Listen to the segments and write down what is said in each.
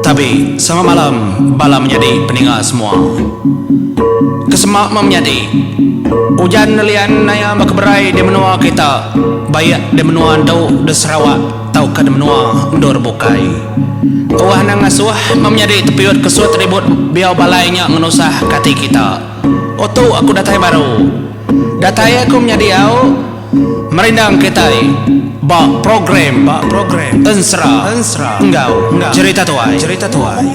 Tabi sama malam bala menyadi peninga semua. Kesema meh menyadi. Ujan nelian naya bekeberai di menua kita baik di menua endu di Sarawak tauka di menua endur bukai. Uah nang ngasuh meh menyadi tepiut kesut ribut biau balai nya ngenusah ke ati kita. Otu aku datai baru. Datai aku menyadi au merindang kitai ba program ba program ensera ensera enggau enggau jerita tuai jerita tuai.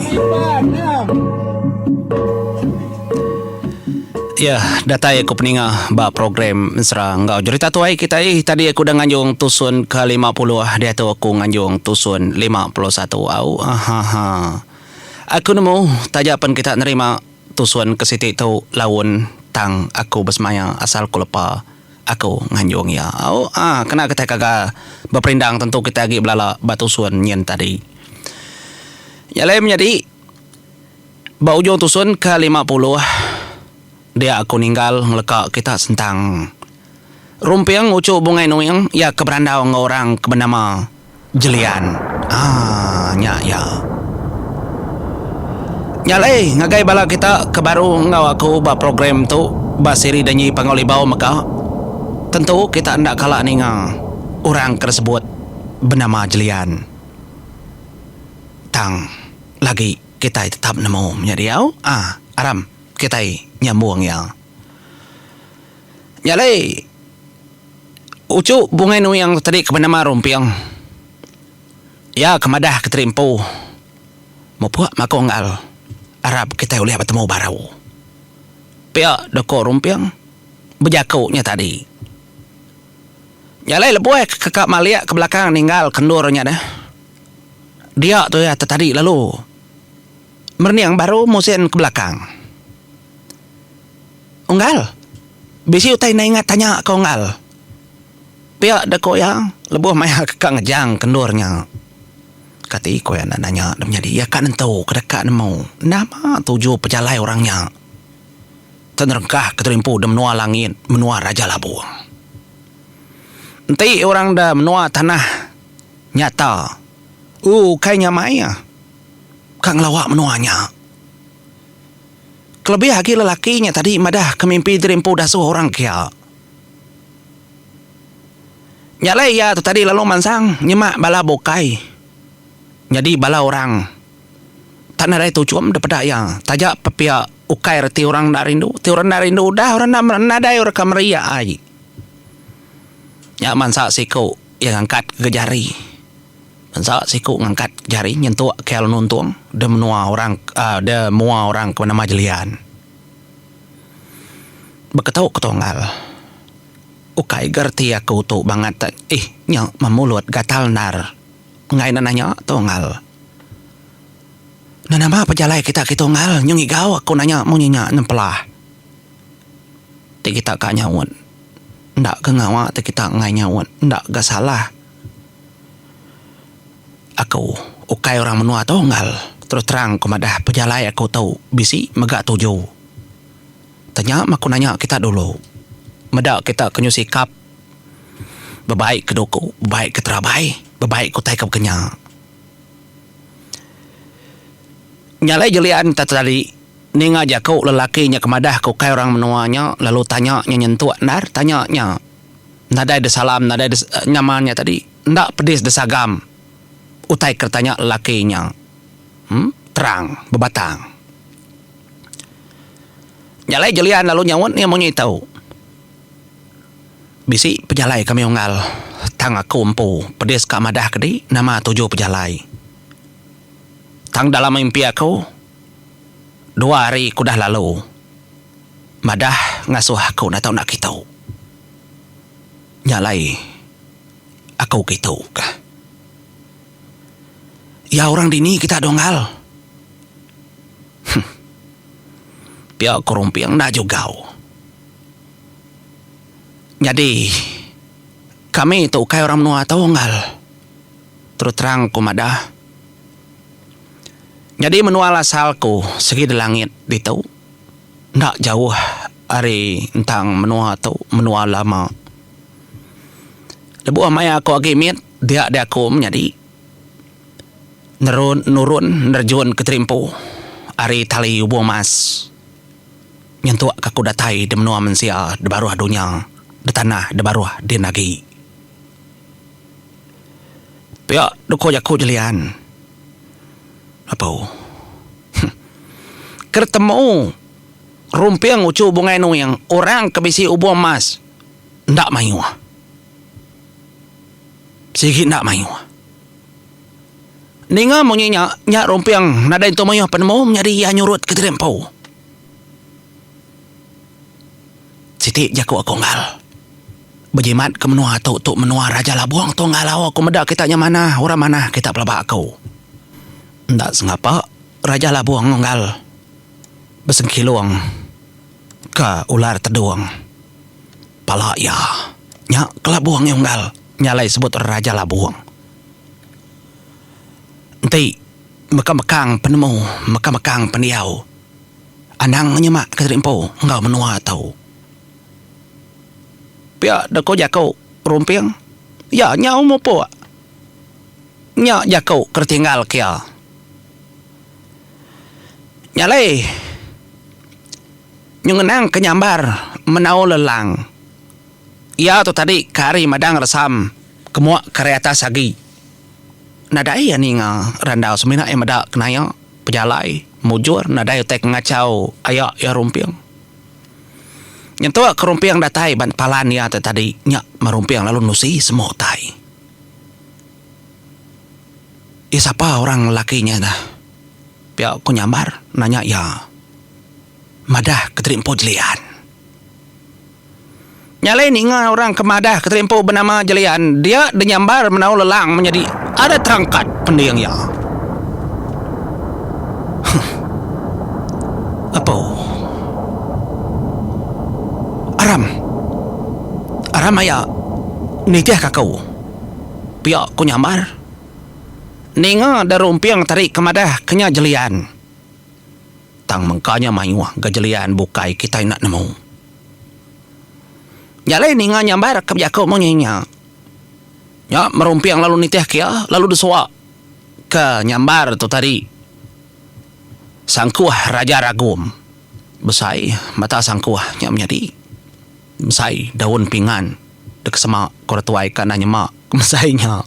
Ya, datai aku peninga ba program ensera enggau jerita tuai kitai. Tadi aku udah nganjung tusun ke 50, diatu aku nganjung tusun 51 au. Ahaha. Aku nemu taja pen kita nerima Tusun ke siti tu laun tang aku besemaya asal ku lepa aku nganjung iya. Au ah kena kitai kaga beperindang tentu kitai agi belala ba tusun nyin tadi. Nya alai menyadi ba ujung tusun ke 50 dia aku ninggal ngeleka kita sentang Rumping uchu Bungai Nuing iya ke berandau enggau orang ke benama Jelian. Aaa nya iya. Nya alai ngagai bala kita ke baru enggau aku ba program tu ba siri Danyi Panggau Libau mega tentu kita enda kala ninga orang ke disebut benama Jelian. Tang lagi kitai tetap nemu menyadi au aaa aram kitai nyambung iya. Nya alai Uchu Bungai Nuing tu tadi ke benama Rumping. Iya ke madah ke teri empu mupuk maku enggal arap kitai ulih betemu baru. Pia doko Rumping bejaku nya tadi. Nya alai lebuh ke ka malik ke belakang ninggal ke endur nya deh. Dia tu iya tetadi lalu merening baru musin ke belakang. Unggal. Bisi utai enda ingat tanya ka unggal. Pia deh ko iya lebuh maya ke ka ngejang ke endur nya. Kati ko iya enda nanya deh menyadi iya ka nentu ke deka nemu nama tuju pejalai orang nya. Tenerengkah ke terimpu de menua langit menua Raja Labung. Enti orang de menua tanah nyata ukai nya mai iya ka ngelawa menua nya. Kelebih agi lelaki nya tadi madah ke mimpi diri empu dasuh orang kia. Nya alai iya tu tadi lalu mansang nyema bala bukai. Nyadi bala orang tak nadai tuchum daripada iya taja pepia ukai reti orang enda rindu. Ti orang enda rindu udah orang enda nadai orang ka meri iya ai. Nya mansa siku iya ngangkat ke jari. Bansa siku ngangkat jari nyentuk ke lalu nuntung de menua orang de mua orang ke benama Jelian. Beketu ke tunggal. Ukai ga reti aku tu bangat ih nya memulut gatal endar enggai ne nanya tunggal. Ne nama pejalai kita ke tunggal nyu ngigau aku nanya munyi nya nempelah. Ti kita ka nyaut enda ga ngawa ti kita enggai nyaut enda ga salah. Aku ukai orang menua tu unggal, terus terang ku madah pejalai aku tu bisi mega tuju. Tanya meh aku nanya kita dulu. Meda kita ke nyu sikap bebai ke duku, bebai ke terabai, bebai ke utai ke baka nya. Nya alai jelian ta tadi ninga jaku lelaki nya ke madah ke ukai orang menua nya lalu tanya nya nyentuk endar tanya nya. Nadai deh salam nadai deh nyaman nya tadi enda pedis deh sagam utai ke tanya lelaki nya em terang bebatang. Nya alai Jelian lalu nyaut iya munyi tu. Bisi pejalai kami unggal tang aku empu pedis ka madah ke di nama tuju pejalai. Tang dalam mimpi aku dua hari ke udah lalu madah ngasuh aku enda tau enda kitu. Nya alai aku kitu ka. Iya orang dini kita donggal. Huh. Pia ku Rumping enda jugau. Nyadi kami tu ukai orang menua tu unggal. Terus terang ku madah. Nyadi menua asal ku sigi di langit ditu. Enda jauh ari entang menua tu, menua lama. Lebuh maya aku agi mit, dia deh aku menyadi. Nerun nurun nerjun ke terimpu ari tali ubung mas nyentuk ke aku datai di menua mensia di baruh dunya di tanah di baruh din agi. Pia deka jaku Jelian. Apu. Huh. Ke temu rumping uchu Bungai Nuing orang ke bisi ubung mas enda mayuh. Sigi enda mayuh. Ninga munyi nya, nya Rumping nadai entu mayuh penemu menyadi iya nyurut ke diri empu. Siti jaku aku unggal. Bejimat ke menua tu, tu menua Raja Labung tu unggal au aku meda kita nya manah, orang manah kita pelaba aku. Enda sengapa Raja Labung unggal besengkilung ke ular tedung. Pala iya nya kelabung iya unggal nya alai sebut Raja Labung. Enti mekang-mekang penemu, mekang-mekang pendiau anang nyema ke diri empu enggau menua tu. Pia deh ko jaku Rumping, iya nyau mupuk. Nya jaku ke ditinggal ke iya. Nya alai nyengenang ke nyambar menau lelang. Iya tu tadi ke ari madang resam ke mua ke ari atas agi. Nadai iya ninga randau semina iya meda kenaya pejalai mujur nadai utai ke ngachau aya iya rumping. Nyentuk ke rumping datai ba palan iya tu tadi nya merumping lalu nusi semua utai. Iya sapa orang lelaki nya dah? Pia ku Nyambar nanya iya. Madah ke teri empu jelian. Nya alai ninga orang ke madah ke terimpu benama Jelian dia dinyambar menau lelang menyadi ada terangkat pending iya. Huh. Apo. Aram. Aram aya nitihka aku. Pia ku nyambar. Ninga da rumping tadi ke madah ke nya Jelian. Tang mengka nya mayuh ga jelian bukai kitai enda nemu. Nya alai ninga nyambar ke bejaku munyi nya. Nya merumping lalu nitih ke iya lalu desuak ke nyambar tu tadi. Sangkuh Raja Ragum. Besai mata sangkuh nya menyadi. Mesai daun pingan deka sema ke orang tuai ka enda nyema ke mesai nya.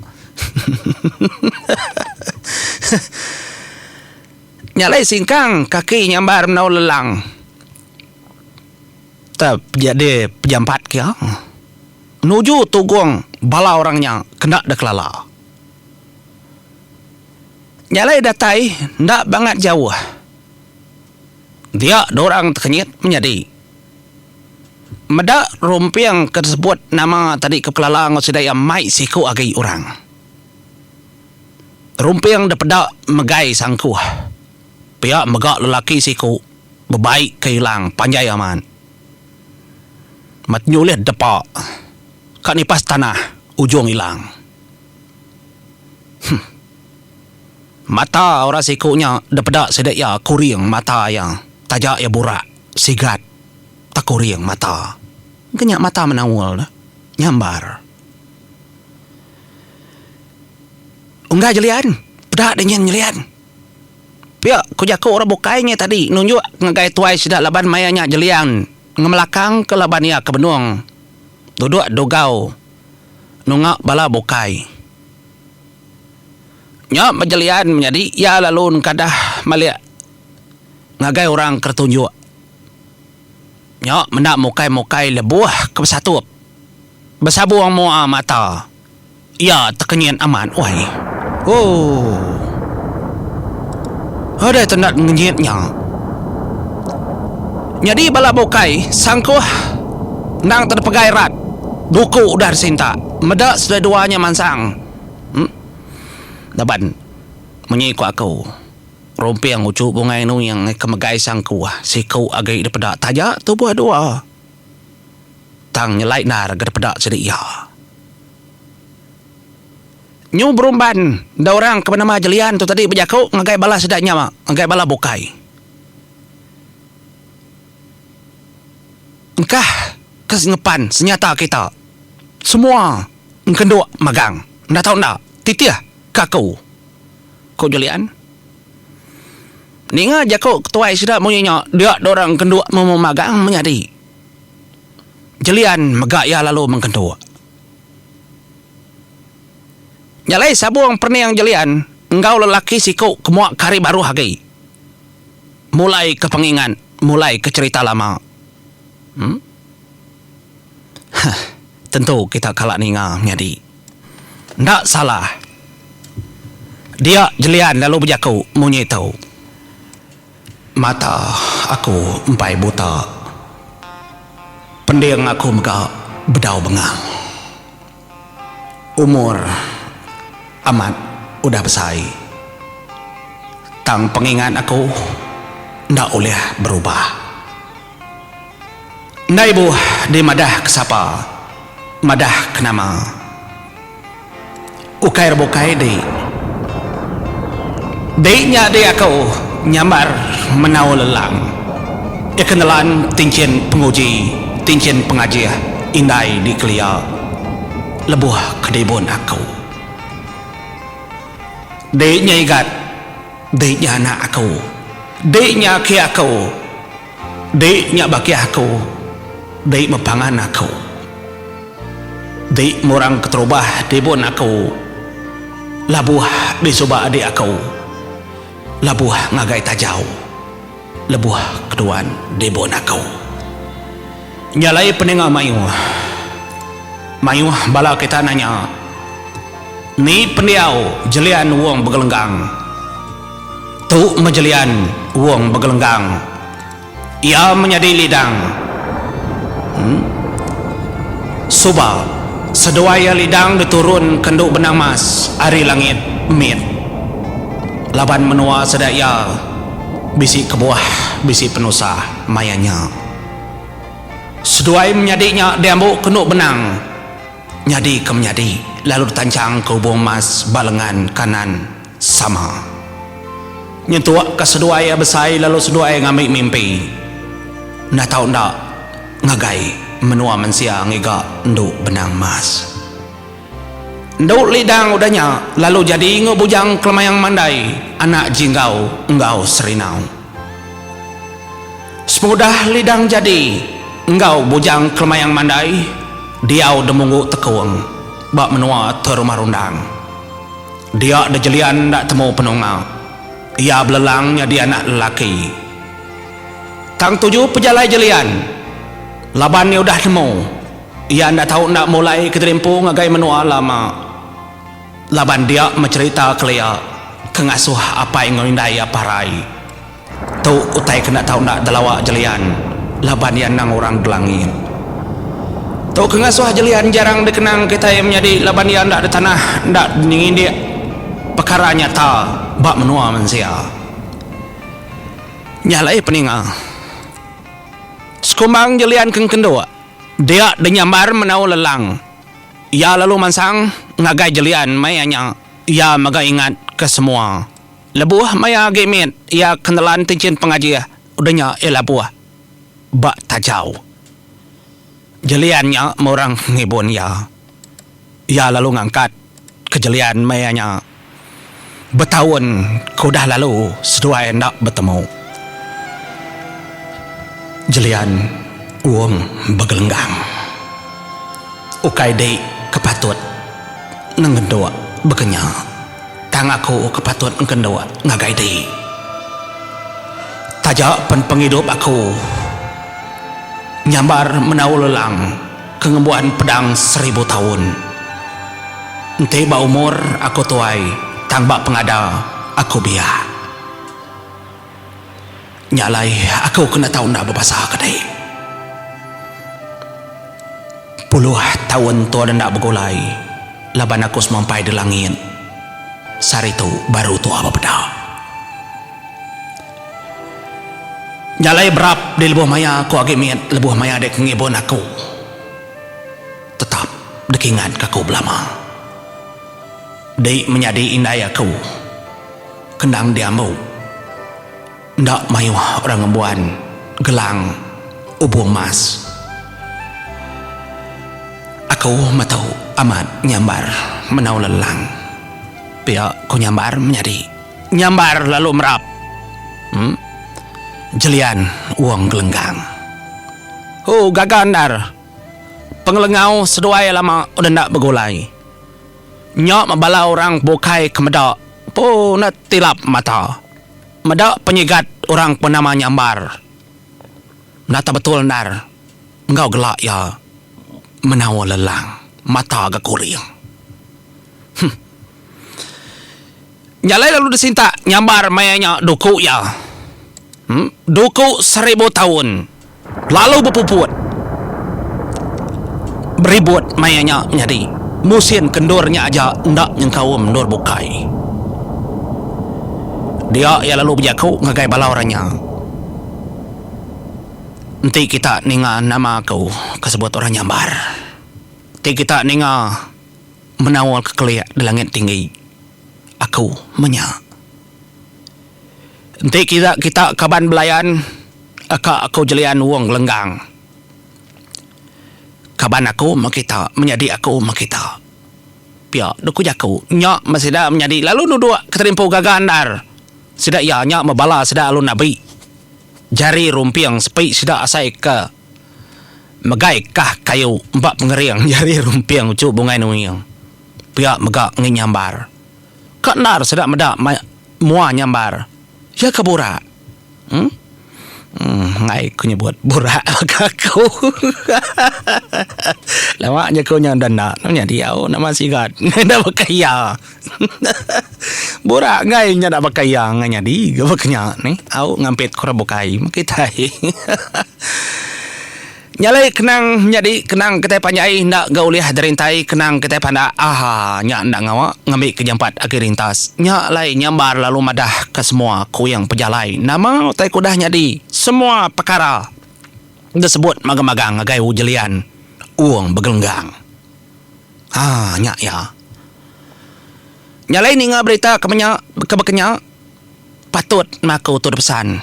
Nya alai singkang kaki nyambar enggau lelang te jadi pejampat ke iya nuju tugung bala orang nya kena dek kelala. Nya alai datai enda bangat jauh dia orang tekenyit menyadi meda rumping ke disebut nama tadi ke kelala enggau sida iya mai siku agi orang. Rumping dipeda megai sangkuh. Pia mega lelaki siku bebai ke ilang panjai amat. Mat nyulih depa ka nipas tanah ujung ilang. Huh. Mata orang siku nya dipeda sida iya kuring mata iya taja iya burak sigat tekuring mata. Engka nya mata menaul ne nyambar. Unggal jelian, peda deh nyin jelian. Pia ku jaku orang bukai nya tadi nunjuk ngagai tuai sida laban maya nya jelian ngemelakang ke laban iya ke benung duduk dugau nunga bala bukai. Nya meh jelian menyadi iya lalu nengkadah malik ngagai orang ke tunjuk. Nya menda mukai-mukai lebuh ke besatup besabung mua mata. Iya tekenyit amat wai. Ooh. Adai tendat ngenyit nya. Nyadi bala bukai sangkuh endang tedepegai rat duku udah disinta meda seduai dua nya mansang. Em. Laban munyi ku aku rumping uchu bungai nuing ke megai sangkuh siku agi dipeda taja tubuh dua. Tang nyelai endar ga dipeda sida iya. Nyu berumban enda orang ke benama Jelian tu tadi bejaku ngagai bala sida nya ngagai bala bukai. Engkah ke ngepan senyata kita semua engkenduk magang enda tau enda titih ke aku. Ku Julian. Ninga jaku ketuai sida munyi nya dia dorang kenduk memagang menyadi. Jelian mega iya lalu mengkenduk. Nya alai sabung perening Jelian enggau lelaki siku ke mua ke hari baruh agi. Mulai ke pengingat, mulai ke cherita lama. Huh. Tentu kita kala ninga menyadi. Enda salah. Dia Jelian lalu bejaku munyi tu. Mata aku empai buta. Pending aku mega bedau bengang. Umur amat udah besai. Tang pengingat aku enda ulih berubah. Enda ibuh di madah ke sapa, madah ke nama. Ukai rebukai di. Di nya di aku nyambar menau lelang. Iya ke nelan tinchin penguji, tinchin pengajih indai di kelia lebuh ke dibun aku. Di nya igat, di nya anak aku, di nya aki aku. Dik nya bakih aku, dik mepangan aku. Dik murang keterubah dibun aku, labuh di suba adik aku, labuh ngagai tajau lebuh keduan dibun aku. Nya alai peninga mayuh. Mayuh bala kita nanya, Ni pendiau Jelian Wong Begelenggang? Tu meh Jelian Wong Begelenggang. Iya menyadi Lidang. Em. Suba, seduai iya Lidang diturun ke endu Benang Mas ari langit mit. Laban menua sida iya bisi kebuah bisi penusah maya nya. Seduai menyadi nya diambu kenu benang nyadi ke menyadi lalu ditanchang ke ubung mas ba lengan kanan sama. Nyentuk ka seduai iya besai lalu seduai ngambi mimpi enda tau enda ngagai menua mensia ngiga endu benang mas. Endu Lidang udah nya lalu jadi enggau Bujang Kelemayang Mandai anak Jinggau enggau Serinau. Sepengudah Lidang jadi enggau Bujang Kelemayang Mandai diau Demunggu Tekung ba menua Terumah Rundang. Dia dejelian enda temu penunga. Iya belelang nyadi anak lelaki. Tang tuju pejalai Jelian laban iya udah nemu Iya enda tau enda mulai kediri empu ngagai menua lama laban dia mecherita kelia ke ngasuh apai enggau indai iya parai. Tu utai ke enda tau enda delawa Jelian laban iya endang orang Gelangit. Tu ke ngasuh Jelian jarang dikenang kitai menyadi laban iya enda ditanah enda ngindik pekara nyata ba menua mensia. Nya alai peninga. Sekumbang Jelian ke engkenduk. Dia dinyambar menau lelang. Iya lalu mansang ngagai jelian maya nya. Iya mega ingat ke semua. Lebuh maya agi mit, iya ke nelan tinchin pengajih udah nya iya labuh ba tajau. Jelian nya meh orang ngibun iya. Iya lalu ngangkat ke jelian maya nya. Betaun ke udah lalu seduai enda betemu. Jelian Wong begelenggang. Ukai dik ke patut nenggenduk bekenya tang aku ke patut engkenduk ngagai dik. Taja pen pengidup aku nyambar menau lelang ke ngembuan pedang seribu taun. Enti ba umur aku tuai tang ba pengada aku biak. Nya alai aku kena tau enda bebasa ke dei. Puluh taun tua enda begulai laban aku semampai di langit. Sehari tu baru tua bepeda. Nya alai berap di lebuh maya aku agi mit lebuh maya dek ngibun aku. Tetap dikingatka aku belama. Di menyadi indai aku kendang diambu enda mayuh orang ngembuan gelang ubung mas. Aku metu amat nyambar menau lelang. Pia ku nyambar menyadi. Nyambar lalu merap em Jelian Wong Gelenggang. Hoo gaga endar pengelengau seduai lama udah enda begulai. Nya meh bala orang bukai ke meda pun enda tilap mata meda penyigat orang ke benama Nyambar. Nata betul endar enggau gela iya menawa lelang mata ga kuring. Huh. Nya alai lalu disintak nyambar maya nya duku iya. Huh. Duku seribu taun lalu bepuput beribut maya nya nyadi musin ke endur nya aja enda nyengkaum endur bukai. Dia iya lalu bejaku ngagai bala orang nya. Enti kita ninga nama aku ke sebut orang Nyambar, enti kita ninga menaul ke kelik di langit tinggi, aku menya. Enti kita kita kaban belayan aka aku Jelian Wong Gelenggang. Kaban aku meh kita, menyadi aku meh kita. Pia deh ku jaku. Nya meh sida menyadi lalu duduk keterimpu gaga endar. Sida iya nya meh bala sida lalu nabi. Jari rumping sepi sida asai ke megai kah kayu empa pengering jari rumping uchu bungai nuing. Pia mega ngi nyambar. Ka endar sida meda mua nyambar. Iya ke burak. Em. Enggai ku nyebut burak baka aku. Lama jaku nya enda enda nyadi au nama sigat enda baka iya. Burak enggai nya enda baka iya enggai nyadi ga baka nya nih au ngampit ke orang bukai meh kitai. Nya alai kenang nyadi kenang kitai panjai enda ga ulih derintai kenang kitai pandak ahaa nya enda ngawa ngambi ke jampat agi rintas. Nya alai nyambar lalu madah ke semua kuing pejalai nama utai ke udah nyadi semua pekara disebut magang-magang ngagai U Jelian Uong Begelenggang. Haa nya iya. Nya alai ninga berita ke menya ke baka nya patut meh aku tu dipesan.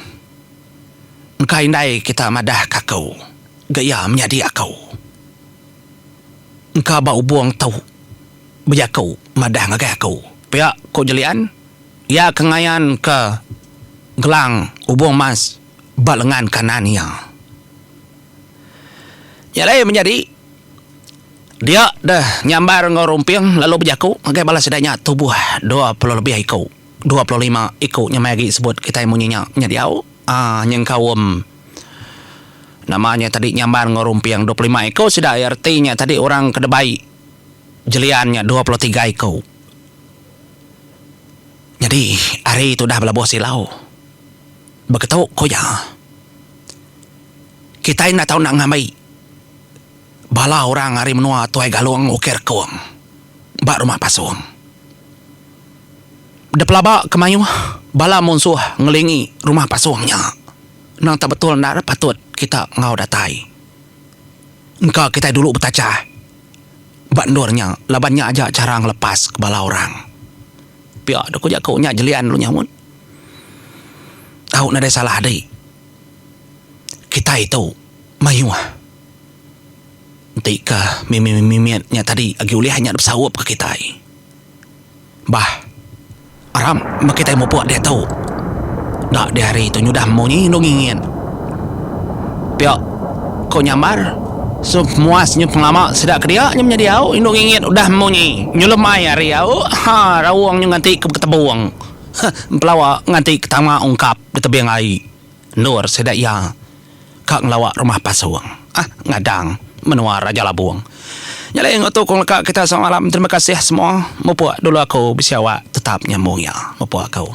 Engka indai kita madah ka aku ga iya menyadi aku. Engka ba ubung tu bejaku madah ngagai aku. Pia ku Jelian, iya ke ngayan ke gelang ubung mas ba lengan kanan iya. Nya alai menyadi dia deh nyambar enggau rumping lalu bejaku ngagai bala sida nya tubuh 20 lebih iku. 25 iku nyamai agi sebut kitai munyi nya nya diau aaa nyengkaum nama nya tadi nyambar enggau rumping 25 iku sida iya reti nya tadi orang ke debai jelian nya 23 iku. Nyadi hari tu udah belabuh silau beketu ku iya kitai enda tau enda ngambi bala orang ari menua Tuai Galong Ukir Kong ba Rumah Pasung. Dipelaba ke mayuh bala munsuh ngelingi rumah pasung nya. Endang tak betul endar patut kita enggau datai. Engka kitai dulu betachah ba endur nya laban nya aja chara ngelepas ke bala orang. Pia deh ku jaku nya jelian lalu nyaut. Tau nadai salah adi. Kitai tu mayuh enti ke mimit-mimit nya tadi agi ulih nya besaup ke kitai. Bah. Aram meh kitai mupuk diatu. Enda dih hari tu nyudah munyi endu ngingit. Pia ko Nyambar. Semuas nyu pengelama sida ke dia nyu menyadi au indu ngingit udah munyi nyu lemai hari au ha raung nyu nganti ke beketebung. Huh empelawa nganti ke tama ungkap di tebing ai endur sida iya. Ka ngelawa rumah pasung ah ngadang menua Raja Labung. Nya alai enggau tu ku ngeleka kita selamat malam terima kasih semua mupuk dulu aku bisi awak tetap nyambung iya mupuk aku.